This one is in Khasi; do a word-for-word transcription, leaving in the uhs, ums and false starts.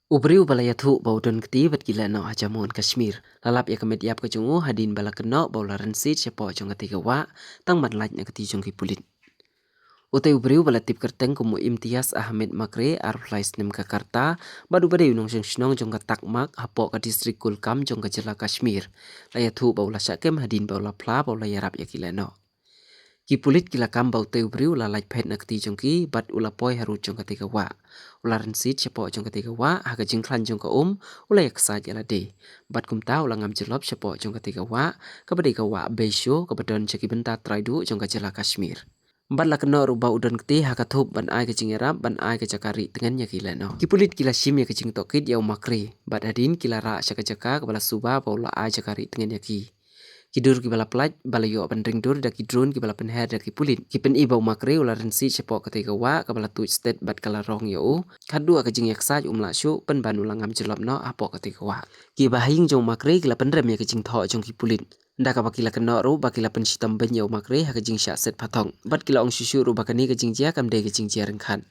U briew ba la ïathuh ba u don kti bad ki lehnoh ha Jammu and Kashmir la lap ïa ka met ïap ka jong u hadien ba la kynnoh ba u la rynsied shapoh jong katei ka wah tang ban lait na kti jong ki pulit. Utei u briew ba la tip kyrteng kum u Imtiaz Ahmed Makre, arphew lai snem ka rta, bad uba dei u nongshong shnong jong ka Takmak hapoh ka distrik Kulgam jong ka jylla Kashmir, la ïathuh ba u la shah kem hadien ba u la phla ba u la ïarap ïa ki lehnoh. Ki pulit ki la kam ba utei u briew u la lait phet na kti jong ki bad u la poi harud jong katei ka wah. U la rynsied shapoh jong katei ka wah, ha ka jingkhlaiñ jong ka um u la ïaksaid ïa lade. Bad kumta u la ngam jyllop shapoh jong katei ka wah, kaba dei ka wah Beisho, kaba don sha ki bynta trai duh jong ka jylla Kashmir. Bad la kynnoh ruh ba u don kti ha ka thup ban ai ka jingïarap, ban ai ka jaka rieh tngen ïa ki lehnoh. Ki pulit ki la shim ïa ka jingtohkit ïa u Makre bad hadien ki la rah sha ka jaka kaba la suba ba u la ai jaka rieh tngen ïa ki. Ki dur kiba la pynlait ba la ïoh ban ring dur da ki drone kiba la pynher da ki pulit ki pyni ba u Makre u la rynsied shapoh katei ka wah kaba la tuid stet bad ka la rong ïa u. Khatduh ha ka jingïaksaid um lah shuh pynban u la ngam jyllop noh hapoh katei ka wah. Kiba ha ïing jong u Makre ki la pynrem ïa ka jingthoh jong ki pulit, da kaba ki la kynnoh ruh ba ki la pynshitom beiñ ïa u Makre ha ka jingshah set phathong. Bad ki la ong shuh shuh ruh ba kane ka jingjia kam dei ka jingjia ryngkhat.